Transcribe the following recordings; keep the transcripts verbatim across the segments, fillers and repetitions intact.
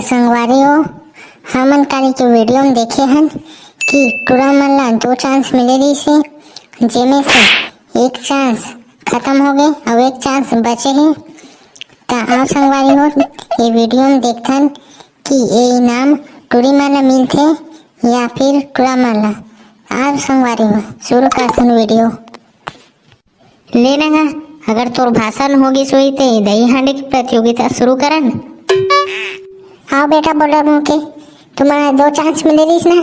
संगवारी हो, हमन काली के वीडियो में देखे हन कि टूरा मन ला दो चांस मिले रहिस हे, जेमे से एक चांस खत्म हो गए अउ एक चांस बचे हे। त आप संगवारी हो, ये वीडियो में देखथन कि ये इनाम टूरी मन ला मिलथे या फिर टूरा मन ला। आप संगवारी हो, शुरू करथन वीडियो। ले ना गा, अगर तोर भाषण हो गिस होही ते दही हांडी के प्रतियोगिता शुरू करन। हाँ बेटा, बोलर मुंह के, तुमन दो चांस मिले रहिस ना,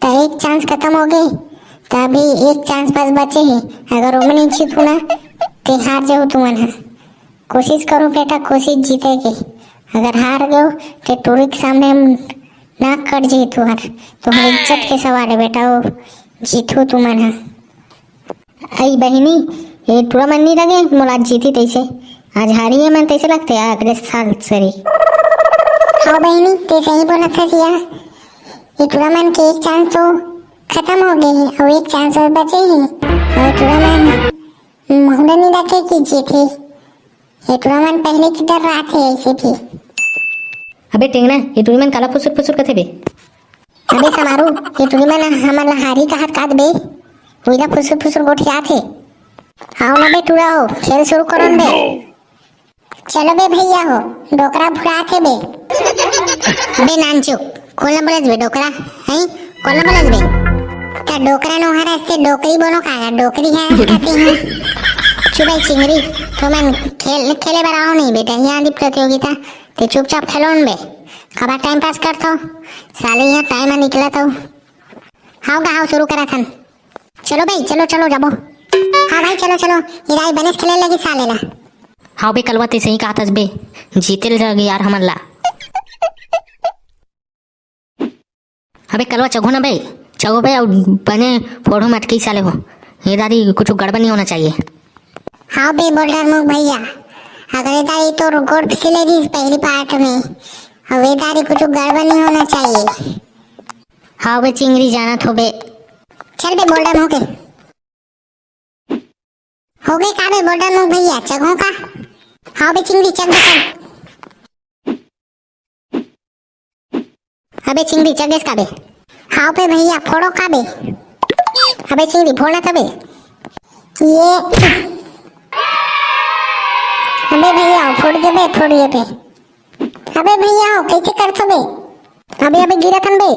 त एक चांस खत्म हो गए, त अभी एक चांस बस बचे हे। अगर ओमन नहीं जीतहू ना, ते हार जाहू तुमन ह। कोशिश करो बेटा, कोशिश जीते के। अगर हार गयो, ते टूरी के सामने हम नाक कट जाही तुहर। तुहर इज्जत के सवाल है बेटा, वो जीतहू तुमन ह। अई बहिनी, ये टूरा मन नी लगे, मोला जीती तैसे। आज हारी है मन तैसे लगते, अगले साल सरी। हाँ बहिनी, ते सही बोलत हस या। ये टूरा मन के एक चांस तो खत्म हो गए है, और एक चांस और बचे है। और टूरा मन मुहूर्त नी रखे कि जीते। ये टूरा मन पहले की डर रहा थे ऐसे भी। अबे टेंगना, ये टूरी मन काला फुसुर फुसुर कथे बे? अबे समारू, ये टूरी मन हमन ला हारी कहत कात बे, उइला फुसुर फुसुर गोठियात हे। आओ ना बे टूरा हो, खेल शुरू करो न बे। चलो बे भैया हो, डोकरा भुरात हे बे। अबे नानचू, कोन ला बोलस बे डोकरा? हैं? कोन ला बोलस बे? त डोकरा नो हरस ते डोकरी बोलो का? डोकरी है हंस खाती है। चुप है चिंगरी, तुमन खेल, खेले बर आओ नहीं बेटा, यहाँ दी प्रतियोगिता। ते चुपचाप खेलो न बे, काबर टाइम पास करथो? साले यहाँ टाइम निकलत हो। हाव गा हाव, शुरू करत हन। चलो भाई, चलो चलो जाबो। हाँ भाई, चलो चलो, ये दाई बनेस खेले लगी साले ला। हाव बे कलवा, ते सही कहत हस बे, जीते लगे यार हमन ला। अबे कलवा चघो ना बे, चघो बे, अउ बने फोड़ो मटकी साले हो। ये दारी कुछ गड़बड़ नहीं होना चाहिए। हाँ बे बोल्डर मुख भैया, अगर ये दारी तोर गोड़ फिसले रहिस पहली पार्ट में, अब ये दारी कुछ गड़बड़ नहीं होना चाहिए। हाँ बे चिंगरी, जानत हो बे। चल बे बोल्डर मुख के। हो गए का बे बोल्डर मुख भैया, चघो का? हाँ बे चिंगरी, चघ बे, चघ। अबे चिंगरी, चघेस का बे? हाँ बे भैया, फोड़ो का बे? अबे चिंगरी, फोड़ना था बे। ये, अबे भैया, फोड़ दे बे, फोड़ दे बे। अबे भैया, कैसे करथो बे? अबे, अबे गिरा थन बे।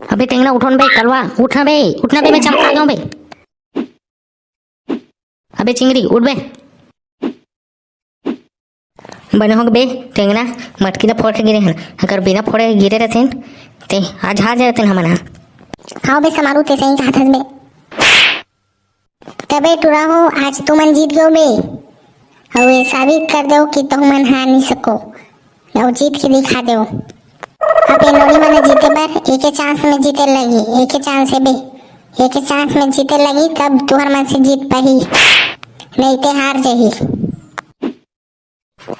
अबे टेंगना उठोन बे, कलवा उठना बे, उठना बे, मैं चमका गया बे। अबे चिंगरी उठ बे। बने हो बे टेंगना, मटकी ला फोड़ के गिरे हन, अगर बिना फोड़े गिरे रहतेन ते आज हार जातेन हमन हा। हाँ बे समारू, ते सही कहत हस बे। तबे टूरा हो, आज तुमन जीत गयो बे। अउ ये साबित कर दो कि तुमन हार नहीं सको। अउ जीत के दिखा दो। अब ये नोनी मन जीते बर एके चांस में जीते लगी, एके चांस है बे, एके चांस में जीते लगी, तब तुहर मन से जीत पाही, नहीं ते हार जाही।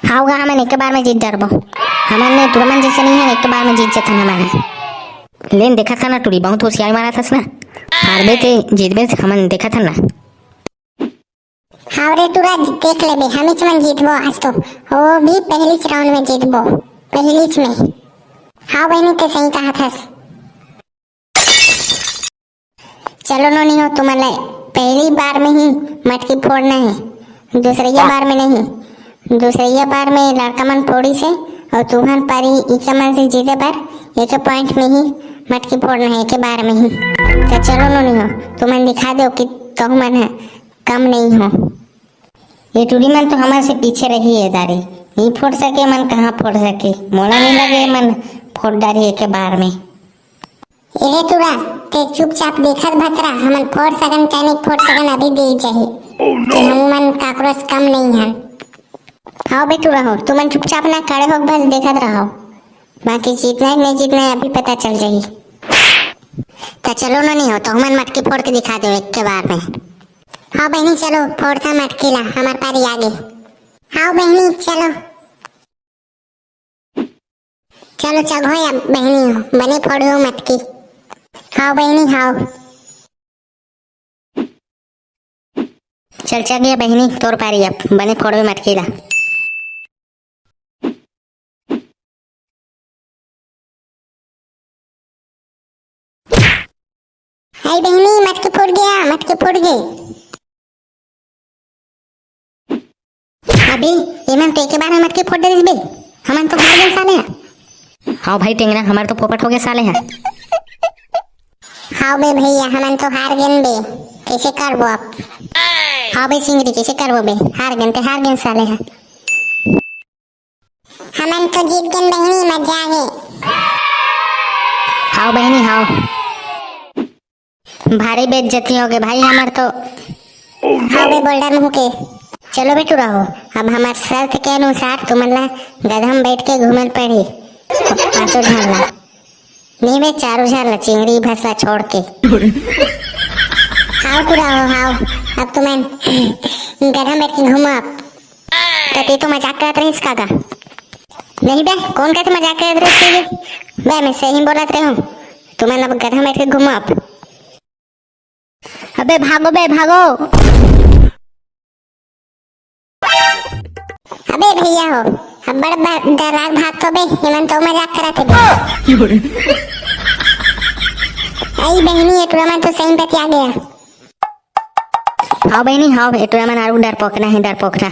हाव गा, हमन एके बार में जीत डरबो। हमन ने टूरा मन जैसे नहीं है, एके बार में जीत जथन हमन। लेन देखा था ना टूरी, बहुत होशियारी मारा था ना। हारबे ते जीतबे, हमन देखा था ना। हाव रे टूरा, देख लेबे, हमीच मन जीतबो आज तो। वो भी पहलीच राउंड में जीतबो, पहलीच में। हाव बहिनी, ते सही कहा थस। चलो नोनी हो, तुमन ला पहली बार में ही मटकी फोड़ना है, दूसरैया बार में नहीं। दूसरैया बार में लड़का मन फोड़ी से और तुमन पारी इके मन से जीते बर एक पॉइंट में ही मटकी फोड़ना है, एक बार में ही। तो चलो नोनी हो, तुमन दिखा दो कि तुमन है कम नहीं हो। ये टूरी मन तो हमर से पीछे रही है दारी, नहीं फोड़ सके मन, कहाँ फोड़ सके, मोला नहीं लगे मन फोड़ डारी एक बार में। एहे टूरा, ते चुपचाप देखत भतरा, हमन फोड़ सकन चाहे नहीं फोड़ सकन, अभी दे जाही। कि हम मन काकरो से कम नहीं हन। हाव बे टूरा हो, तुमन चुपचाप ना खड़े हो, बस देखत रहो। बाकी जीतना है नहीं जीतना है, अभी पता चल जाही। तो चलो ना नहीं हो, तो हमन मटकी फोड़ के दिखा दो एक के बार में। हाँ बहनी, चलो फोड़ था मटकी ला, हमार पारी आगे। हाँ बहनी, चलो। चलो चघो या बहनी हो, बने फोड़ो मटकी। हाव बहनी, हाव। चल चघ या बहनी, तोर पारी अब, बने फोड़ो मटकी ला। ए बहिनी, मटकी फूट गे, मटकी फूट गे। अबे, एमन तो एके बार में मटकी फोड़ देलिस बे। हमन तो हार गेन साले हा। हाव भाई टेंगरा, हमर तो पोपट हो गे साले हा। हाव बे भैया, हमन तो हार गेन बे। कइसे करबो अब? हाव बे चिंगरी, कइसे करबो बे? हार गेन ते हार गेन साले हा। हमन तो जीत गेन बहिनी, मजा आगे। हाव बहिनी, हाव। भारी बेइज्जती होगे भाई हमर तो। हाव बे बोल्डर मुंह के। चलो बे टुरा हो, अब हमर शर्त के अनुसार तुमन ला गधा में बैठ के घूमे ल पड़ही पांचों झन ला। नहीं बे, चारों झन ला, चिंगरी भसला छोड़ के। हाव टुरा हो, हाव। अब तुमन गधा में बैठ के घूमो अब। त ते तो मजाक करत रहिस का गा? नहीं बे, कोन कहत मजाक करत रहिस बे? बे, मैं सही बोलत रहे हूँ। तुमन अब गधा में बैठ के घूमो अब। अबे भागो बे, भागो। अबे भैया हो, अब्बड़ ब-, डराक भागथो बे, एमन तो मजाक करत हे बे। अई बहिनी, ए टुरा मन तो सही बतिया गे। हाव बहिनी, हाव, ए टुरा मन आरू डरपोकना हे, डरपोकना।